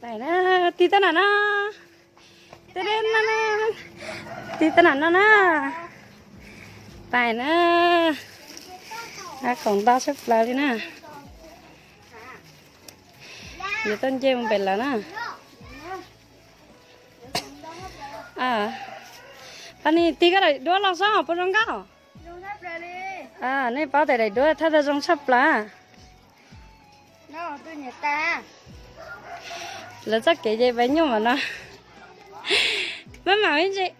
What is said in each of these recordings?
Pais na, tig tag nram no. Tig tag nram no na. Pais na. Khoom ntau tshaj plaws li na. Yuav tuaj nce mus pem lawm na. Pab ni tig koj daim duab los sob puas zoo nkauj? Nej paub tias daim duab thawj tau zoo tshaj plaws. Lawv txoj kev ces pem nyuj mam no. Maj mam ib ntsis.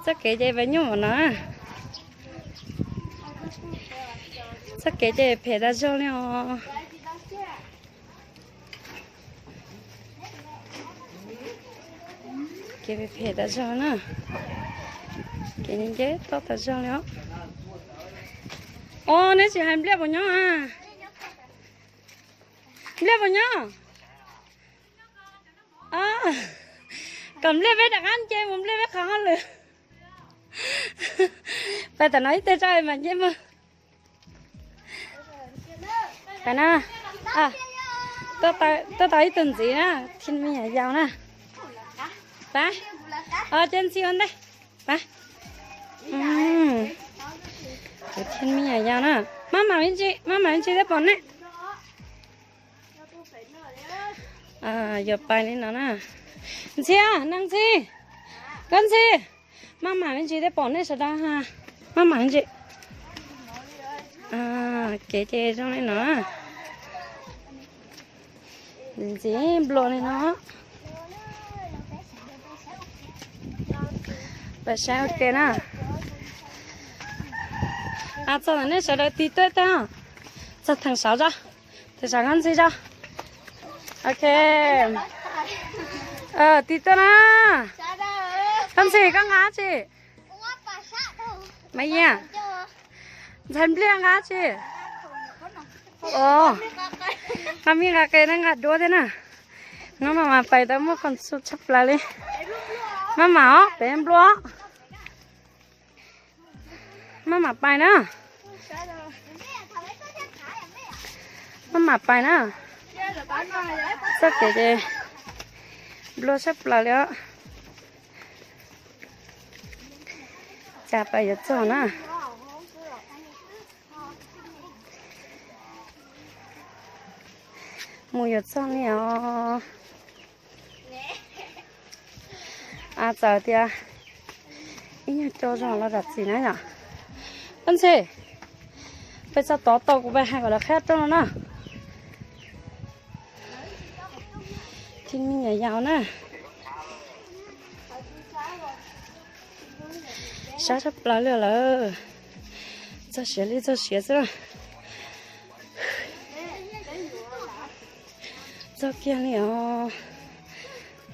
Txoj kev ces pem nyuj mam no. Txoj kev ces phem tas zog li os. Kev phem tas zog na. Kev nce toj tas zog li os. Os, neb tsis hais Npliaj puas nyob a? Npliaj puas nyob? Kom Npliaj peb rov qab nce mus Npliaj peb qhov hauj lwm. Pais tam no ib teg tso mas nce mus. Pais na. Tuaj tau ib tug ntxiv na, thij me nyuam yaus na. Pab, ces ntxhi ua ntej. Pab. Kuv thij me nyuam yaus na. Maj mam ib ntsis, maj mam ib ntsis thiaj pom nej. Yuav pais li no na. Ntxhi, nees ntxhi, koj ntxhi. Maj mam ib ntsis thiaj pom nej sawv daws. Maj mam ib ntsis. Kev ces zoo li no. Ntxim nplua li no. Pais saib ua ke na. Txog ntawm nej sawv daws tig tuaj tag. Txog theem saud tso. Theem saud koj ntxhi tso. Ok. Tig tuaj na. Koj ntxhi koj nqa tsi? Mas Yias, ntxhais Npliaj nqa tsi? Nqa me nqa qe na, nqa duab thiab na. Hnub no mas pais tau muaj khoom tshaj plaws li. Maj mam os, pem nplua. Maj mam pais na. Maj mam pais na. Txoj kev ces nplua tshaj plaws li os. Cas pais yuav txog na. Mus yuav txog li os. Txawm tias ib nyuag tso zog los zam txim na yom. Koj ntxhi, peb txog tod tau kuv pais hais kom lawv qhib rooj no na. Thij me nyuam yaus na. Sab tshaj plaws li lawm. Txog siav li txog siav xwb. Txog kiag li os.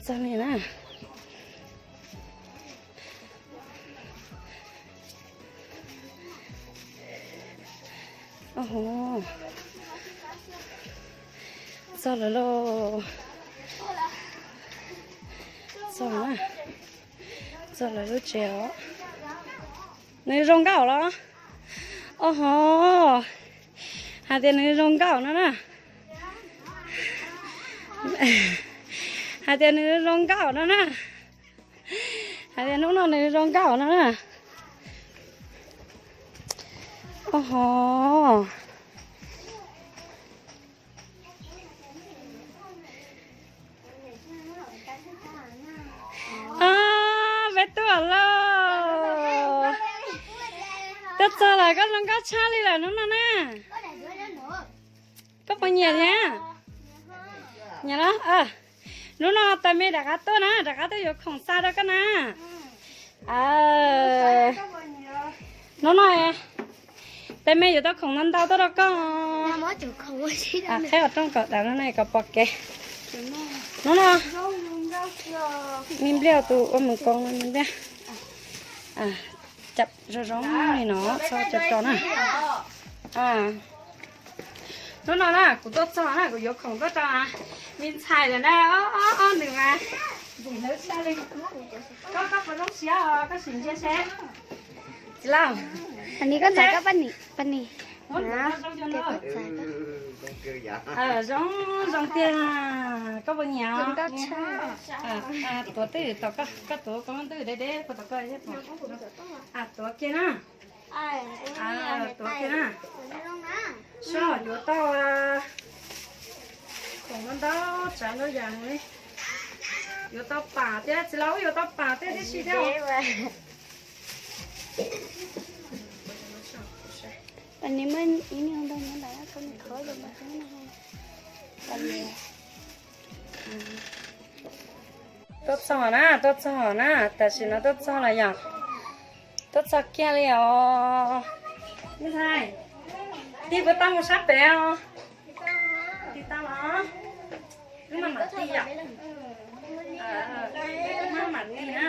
Txog li na. Txog lawm lauj. Txog, txog lawv lub tsev os. Nws zoo nkauj los? Oho, hais tias nws zoo nkauj no na. Hais tias nws zoo nkauj no na. Hais tias hnub no nws zoo nkauj no na. Oho. Peb tuaj lawm. Tuaj txog lawm, koj zoo nkauj tshaj li lawm hnub no na. Koj puas nyiam thiab? Nyiam los? Hnub no tais me rov qab tuaj na, rov qab tuaj yuav khoom xa rau koj na. Hnub no tais me yuav tau khoom ntau ntau tuaj rau koj. Qhib qhov rooj kom dav no ne kom pom kev. Hnub no me Npliaj tus ua mus koos me Npliaj. Zoo zoo li no txhob tso tso na. Hnub no na kuv tuaj txog na kuv yuav khoom tuaj rau me ntxhais lawm na. Ob nws mas, koj puas zoo siab os, koj sim ntsia seb. Txiv Lauj, koj txais koj paj ni, paj ni. Zoo zoo tiag. Koj puas nyiam? Tuav twj tom koj, koj tuav koj muab twj deb deb puag tom koj thiab. Tuav kiag na. Tuav kiag na. Soj yuav tau khoom ntau ntau tsav ntau yam li. Yuav tau pam thiab, txiv laus, yuav tau pam thiab tib si thiab. Tuaj txog na, tuaj txog na, tam sim no tuaj txog lawm yom. Tuaj txog kiag li os. Me ntxhais, tig puas tau mus sab pem os? Tig tau los? Wb maj mam tig yom. Wb maj mam tig na.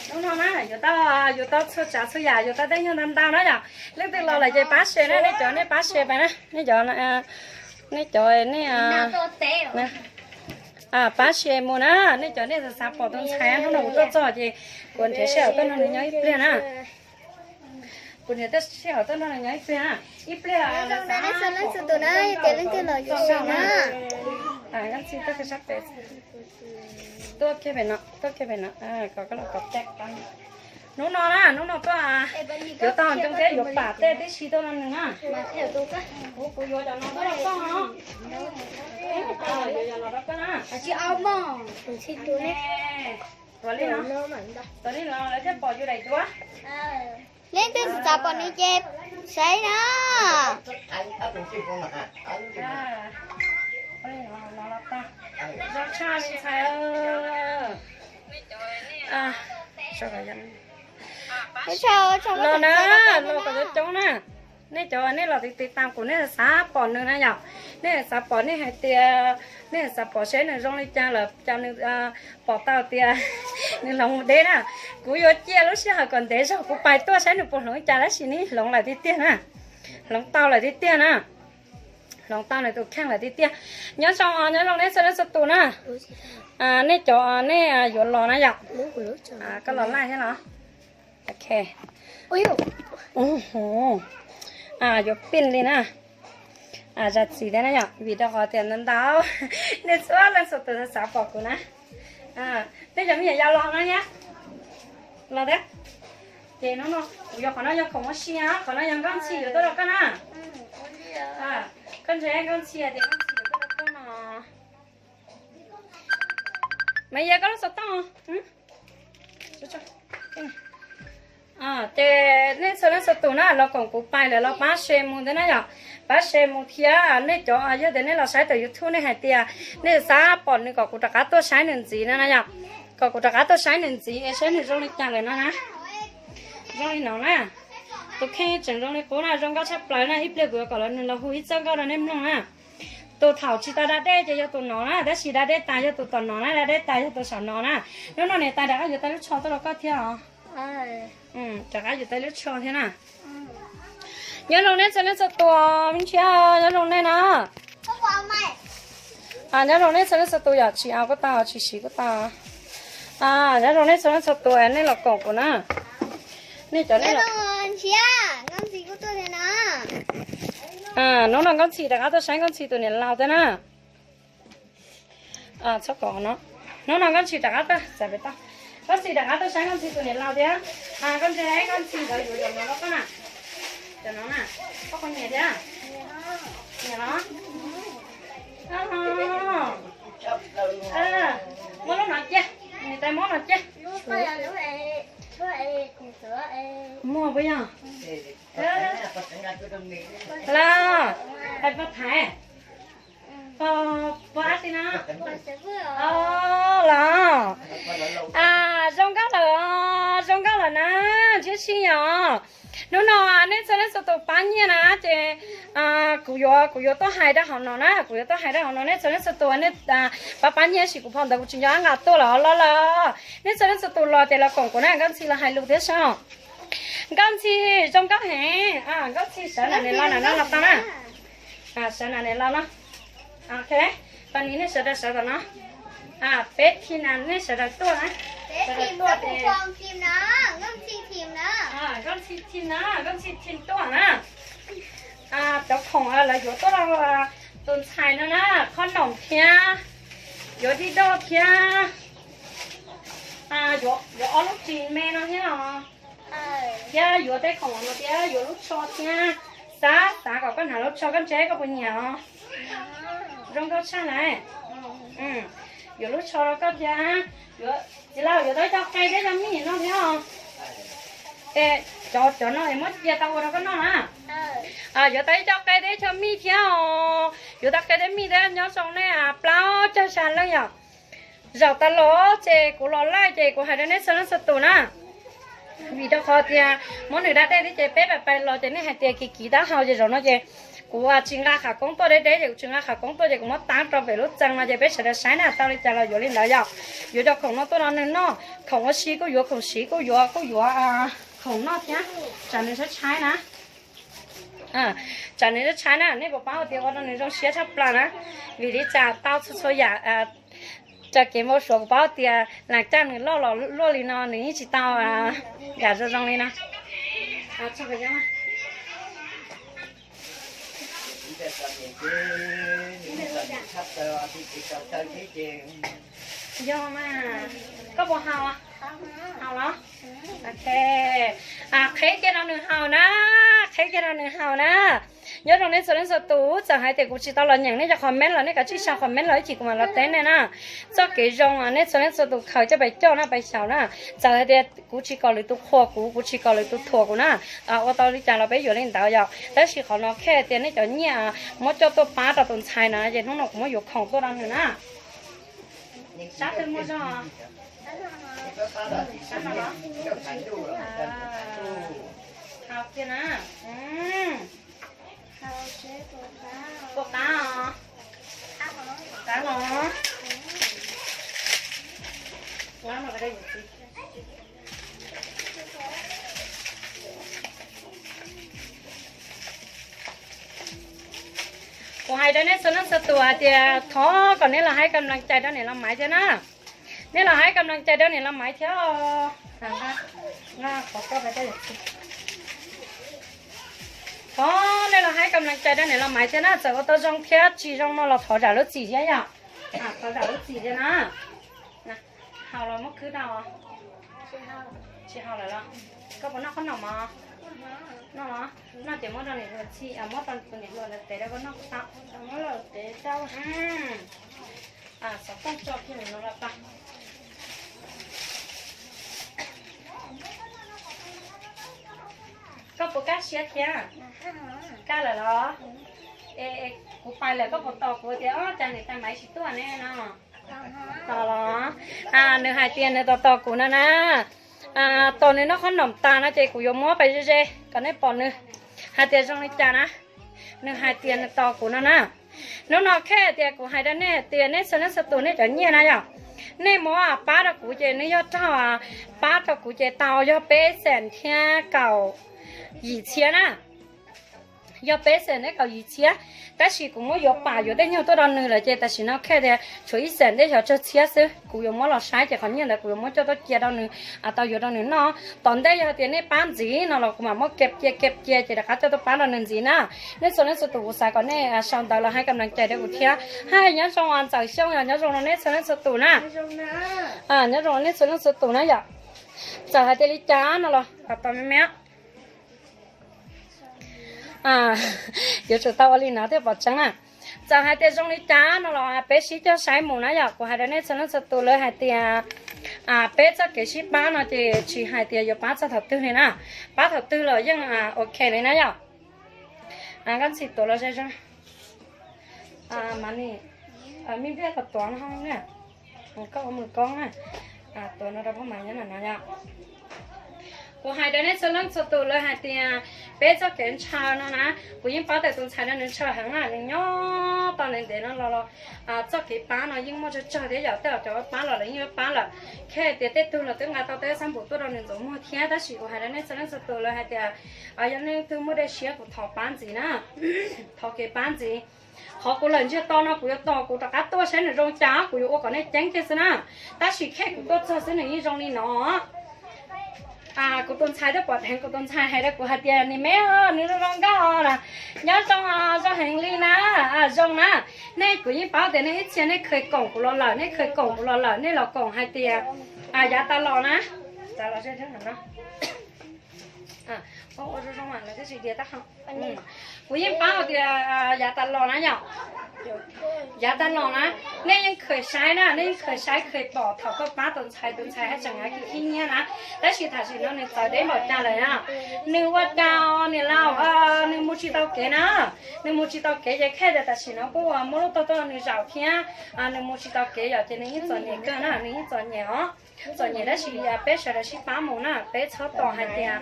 Hnub no na yuav tau, yuav tau txhua tsav txhua yam, yuav tau tej nyuag ntau ntau na yom. Leej twg los lawm ces pab share na, nej cov nej pab share pab na, nej cov, nej cov nej pab share mus na, nej cov nej xav pom tus ntxhais hnub no kuv tuaj txog ces kuv nrhiav sij hawm tuaj nrog nws nyob ib pliag na. Kuv nrhiav sij hawm tuaj nrog nws nyob ib pliag na, ib pliag. Leej twg los yuav na. Tuaj kiag pem no, tuaj kiag pem no, kom koj los kom teb. Hnub no na, hnub no tuaj yuav tau ncoo thiab yuav pam tej tib si tuaj nrog nws na. Kuv, kuv yuav cov no tuaj rau koj no. Yuav cov no rau koj na. Tuav li no, tuav li no lawv thiaj pom yus daim duab. Leej twg xav pom nws ces saib na. Zoo tshaj me ntxhais. Los na, los kom coob coob na. Nej cov nej los tiv tiv tas kuv, nej xav pom nws na yom. Nej xav pom, nej hais tias nej xav pom saib nws zoo li cas lawm, cas nws pom tau tias nws hloov mus deb na. Kuv yuav cia lub sij hawm kom ntev zog kuv pais tuaj saib nws puas hloov li cas, tab sis nws hloov lawm tiag tiag na. Hloov tau lawm tiag tiag na. Hloov tau nws tus kheej lawm tiag tiag. Nyob zoo, nyob zoo nej txhua leej txhua tus na. Nej cov nej yuav los na yom. Koj los live thiab los? Ok. Yuav pin li na. Zam txim thiab na yom, vim rau qhov tias ntau ntau nej txhua leej txhua tus xav pom kuv na. Nej cov me nyuam yaus los no thiab. Los thiab. Ces hnub no kuv yuav qhov no yog khoom ua si, qhov no yog Nkauj Ntxhi yuav tuaj rau koj na. Koj ntsia Nkauj Ntxhi tias Nkauj Ntxhi yuav tuaj rau koj no. Mas yog koj lub xov tooj. Ces nej txhua leej txhua tus na los koom kuv pais lawm los pab share mus thiab na yom. Pab share mus thiab nej cov yog tias nej los saib tawm YouTube nej hais tias nej xav pom nws kom kuv rov qab tuaj saib nws ntxiv na na yom. Kom kuv rov qab tuaj saib nws ntxiv es saib nws zoo li cas lawm no na. Zoo li no na. Tus kheej tseem zoo li qub na, zoo nkauj tshaj plaws na, ib pliag kuv yuav kom nws los hu ib txoj nkauj rau nej mloog na. Tus thaum tsis tau da dej ces yog tus no na, tab sis da dej tas yog tus tom no na, da dej tas yog tus saum no na. Hnub no niam tais rov qab yuav tau lub tsho tuaj rau koj thiab os. Rov qab yuav tau lub tsho thiab na. Nyob zoo nej txhua leej txhua tus, me ntxhais, nyob zoo nej na. Nyob zoo nej txhua leej txhua tus, yog tsis au kuj tau, tsis siv kuj tau. Nyob zoo nej txhua leej txhua tus, nej los koom kuv na. Nej cov nej los. Hnub no Nkauj Ntxhi rov qab tuaj saib Nkauj Ntxhi tus niam laus thiab na. Txhob kom no. Hnub no Nkauj Ntxhi rov qab tuaj, Nkauj Ntxhi rov qab tuaj saib Nkauj Ntxhi tus niam laus thiab. Koj ntsia, Nkauj Ntxhi nkawd yuav cov no rau koj na. Cov no na, koj puas nyiam thiab? Nyiam los? Muab lub no cia, niam tais muab no cia. Muag puas yog? Los, hais pog Thaiv, pog ab tsi no. Los, zoo nkauj lawm, zoo nkauj lawm na, ntshiab si os. Hnub no nej txhua leej txhua tus pab nyiaj na ces kuv yuav, kuv yuav tuaj hais rau hauv no na, kuv yuav tuaj hais rau hauv no, nej txhua leej txhua tus nej pab pab nyiaj sis kuv phau ntawv kuv tsis nco qab nqa tuaj los los lawm. Nej txhua leej txhua tus los ces los koom kuv na, Nkauj Ntxhi los hais lus thiab saib. Nkauj Ntxhi, zoo nkauj heev. Nkauj Ntxhi sawv na, niam laus na, no los tau na. Sawv na, niam laus no. Ok, pas nis nej sawv daws sawv tom no. Peb thim na, nej sawv daws tuaj na. Sawv daws tuaj ces Nkauj Ntxhi thim na, Nkauj Ntxhi thim tuaj na. Khoom lawv yuav tuaj rau tus ntxhais no na, khob noom thiab, yuav dib doj thiab, yuav ob lub ris me no thiab os. Thiab yuav tej khoom no thiab, yuav lub tsho thiab. Xav xav kom koj hnav lub tsho koj ntsia koj puas nyiam os. Zoo nkauj tshaj na. Yuav lub tsho rau koj thiab. Txiv laus, yuav tau ib co qe thiab cov mij no thiab os. Es cov cov no es muab cia tau ua rau koj noj na. Yuav tau ib co qe thiab ib co mij thiab os. Yuav tau qe thiab mij thiab. Nyob zoo nej plaub caug xya leej yom. Zaum tas los ces kuv los live ces kuv hais rau nej txhua leej txhua tus na. Vim rau qhov tias muab nws da dej thiab ces peb pais pais los ces nej hais tias kiv kiv taub hau ces zaum no ces kuv tsis nqa qhov koob tuaj deb deb ces kuv tsis nqa qhov koob tuaj ces kuv muab tab rau pem lub txee no ces peb sawv daws saib na, tau li cas los yuav li ntawd yom. Yuav cov khoom no tuaj rau nws noj, khoom ua si kuj yuav, khoom siv kuj yuav, kuj yuav khoom noj thiab. Tsam nws tshaib tshaib na. Tsam nws tshaib tshaib na, nej puas paub tias ua rau nws zoo siab tshaj plaws na. Vim li cas tau txhua txhua yam, raws kev npau suav kuv paub tias lam caj nws loj los luaj li no nws yeej tsis tau yam zoo zoo li no. Yog mas, koj puas haus? Haus los? Ok, qheb kiag rau nws haus na, qheb kiag rau nws haus na. Nyob zoo nej txhua leej txhua tus, txawm hais tias kuv tsis tau los nyeem nej cov comment los nej kav tsij sau comment los ib chim kuv mam los teb nej na. Txoj kev zoo nej txhua leej txhua tus khaws coj pais coj na, pais xyaum na. Txawm hais tias kuv tsis kom lwm tus qhuas kuv, kuv tsis kom lwm tus thuam kuv na, ua tau li cas los peb yuav li ntawd yom. Tab sis qhov no kheej tias nej cov nyiaj muab coj tuaj pab rau tus ntxhais no ces hnub no kuv muab yuav khoom tuaj rau nws na. Sab twg muaj zog? Sab no los? Haus kiag na. Puas qab os? Qab los? Kuv hais rau nej txhua leej txhua tus hais tias thov kom nej los hais kam lees cai rau niam Los Maiv thiab na. Nej los hais kam lees cai rau niam Los Maiv thiab. Thov nej los hais kam lees cai rau niam Los Maiv thiab na, txawm ua tau zoo thiab tsis zoo no los thov zam lub txim thiab yom. Thov zam lub txim thiab na. Haus los muab khwb tau? Tsis haus lawm los? Koj puas noj khob noom mov? Noj los? Noj ces muab rau niam hluas txhij, muab rau tus niam hluas ntawd tev rau koj noj kuj tau. Xov tooj tso kiag no los tau. Koj puas kaj siab thiab? Kaj lawm los? Es kuv pais lawm koj puas tos kuv tias ob cas niam tais Maiv tsis tuaj ne no? Tos los? Nws hais tias nws tos tos kuv no na. Tos nws noj khob noom tas no ces kuv yuav muab pais ze ze kom nej pom nws hais tias zoo li cas na. Nws hais tias nws tos kuv no na. Hnub no kheej tias kuv hais rau nej hais tias nej txhua leej txhua tus nej cov nyiaj na yom, nej muab pab rau kuv ces nws yog raug pab rau kuv ces tau yog peb xees thiab kaum yim txhiab na. Yog peb xees thiab kaum yim txhiab, tab sis kuv muab yuav pam yuav tej nyuag tuaj rau nws lawm ces tam sim no kheej tias tshuav ib xees thiab xyov tsawg txhiab xwb. Kuv yuav muab los saib ces qhov nyiaj ntawd kuv yuav muab coj tuaj cia rau nws, tau yuav rau nws noj. Tom ntej yog tias nej pab ntxiv no los kuv mam muab kiag cia kiag cia ces rov qab coj tuaj pab rau nws ntxiv na. Nej txhua leej txhua tus kuv xav kom nej sau ntawv los hais kam lees cai rau kuv thiab. Hais nyob zoo Ntxawm Xyooj, yog nyob zoo rau nej txhua leej txhua tus na. Nyob zoo nej txhua leej txhua tus na yom. Txawm hais tias li cas no los tos me me. Yuav tsum tau ua li no thiaj pom tseeb na. Txawm hais tias zoo li cas no los peb sib cog saib mus na yom. Kuv hais rau nej txhua leej txhua tus lawv hais tias peb txoj kev sib pab no ces tsis hais tias yuav pab txog thaum twg li na. Pab thaum twg los yeej ok li na yom. Koj ntxim tuav los ze zog. Mas ni, me npiaj kom tuav no na. Koj ua mus koob na. Tuav no rau pab mas nyob no yom. Kuv hais rau nej txhua leej txhua tus lawv hais tias peb txoj kev ntshaw no na, kuv yeej pab tawm tus ntxhais no nws ntshaw heev na, nws nyob tau ntev ntev no los los txoj kev pab no yeej muaj tsawg tsawg thiab yom. Tej zaum cov pab los lawv yeej pab lawm. Kheej tias tej tug los twb nqa tau tej xab npum tuaj rau nws ntxuav muag thiab, tab sis kuv hais rau nej txhua leej txhua tus lawv hais tias yog nej leej twg muaj dej siab kuv thov pab ntxiv na. Thov kev pab ntxiv. Qhov kuv lawm ntsiag to no kuv yuav tos kuv rov qab tuaj saib nws zoo cas, kuv yuav ua kom nej ceeb kiag xwb na. Tab sis kheej kuv tuaj txog xwb nws yeej zoo li no. Kuv tus ntxhais twb pom dheev, kuv tus ntxhais hais rau kuv hais tias, nim me, nws zoo nkauj os na. Nyob zoo, zoo heev li na, zoo na. Nej kuv yeej paub tias nej ib txhia nej kheev koom kuv los lawm, nej kheev koom kuv los lawm, nej los koom hais tias yav tas los na. Kuv yeej paub tias yav tas los na yom, yav tas los na, nej yeej kheev saib na, nej yeej kheev saib kheev pom thaum koj pab tus ntxhais, tus ntxhais haj tseem hais tias ib nyiab na, tab sis tam sim no nws txawv deb npaum cas lawm na. Nws ua cas niam laus, nws mus tsis tau kev na, nws mus tsis tau kev ces khej tias tam sim no kuj muab lub tog tuaj nws zaum thiab, nws mus tsis tau kev yom, ces nws yeej txom nyem kawg na, nws yeej txom nyem os. Txom nyem tab sis peb sawv daws sib pab mus na, peb txhob tos hais tias,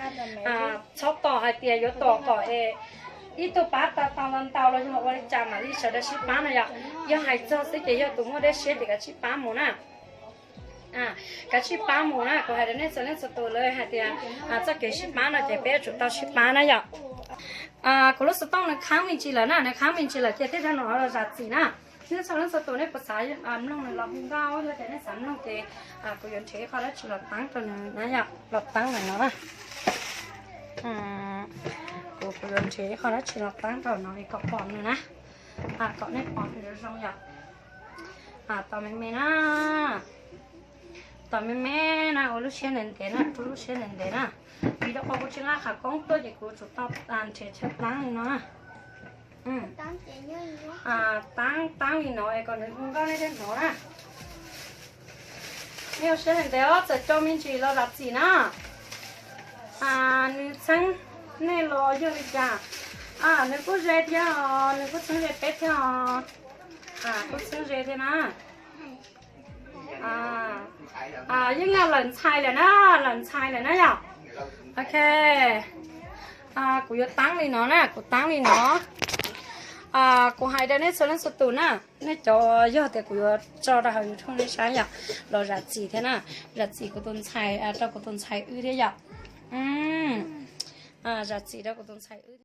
txhob tos hais tias yuav tos kom ib tug pab tau tau ntau ntau los yog ua li cas mam li sawv daws sib pab no yom. Yog hais txog xwb ces yog tus muaj dej siab ces kav tsij pab mus na. Kav tsij pab mus na, kuv hais rau nej txhua leej txhua tus lawm hais tias txoj kev sib pab no ces peb yuav tsum tau sib pab na yom. Kuv lub xov tooj nws khav me ntsis lawm na, nws khav me ntsis lawm ces tej zaum no los zam txim na. Nej txhua leej txhua tus nej puas xav mloog nws los hu nkauj, yog tias nej xav mloog ces kuv yuav nrhiav ib qho dab tsi los teeb rau nws na yom, los teeb ntawm no na. Kuv, kuv yuav nrhiav ib qho dab tsi los teeb rau no es kom pom nws na, kom nej pom nws zoo zoo yom. Tos me me na, tos me me na, ua lub siab ntev ntev na, rub lub siab ntev ntev na. Vim rau qhov kuv tsis nqa qhov koob tuaj ces kuv tsum tau nrhiav chaw teeb li no na. Teeb, teeb li no es kom nws hu nkauj nej thiaj hnov na. Nej ua siab ntev ntev os, txawm co me ntsis los zam txim na. Nws txheeb nej los yog li cas? Nws kuj ze thiab os, nws kuj txheeb ze peb thiab os. Kuj txheeb ze thiab na. Yeej yog lawm ntxhais lawm na, lawm ntxhais lawm na yom. Ok, kuv yuav teeb li no na, kuv teeb li no. Kuv hais rau nej txhua leej txhua tus na, nej cov yog tias kuv yuav tso rau hauv YouTube nej saib yom, los zam txim thiab na, zam txim kuv tus ntxhais, rau kuv tus ntxhais wb thiab yom. Zam txim rau kuv tus ntxhais wb.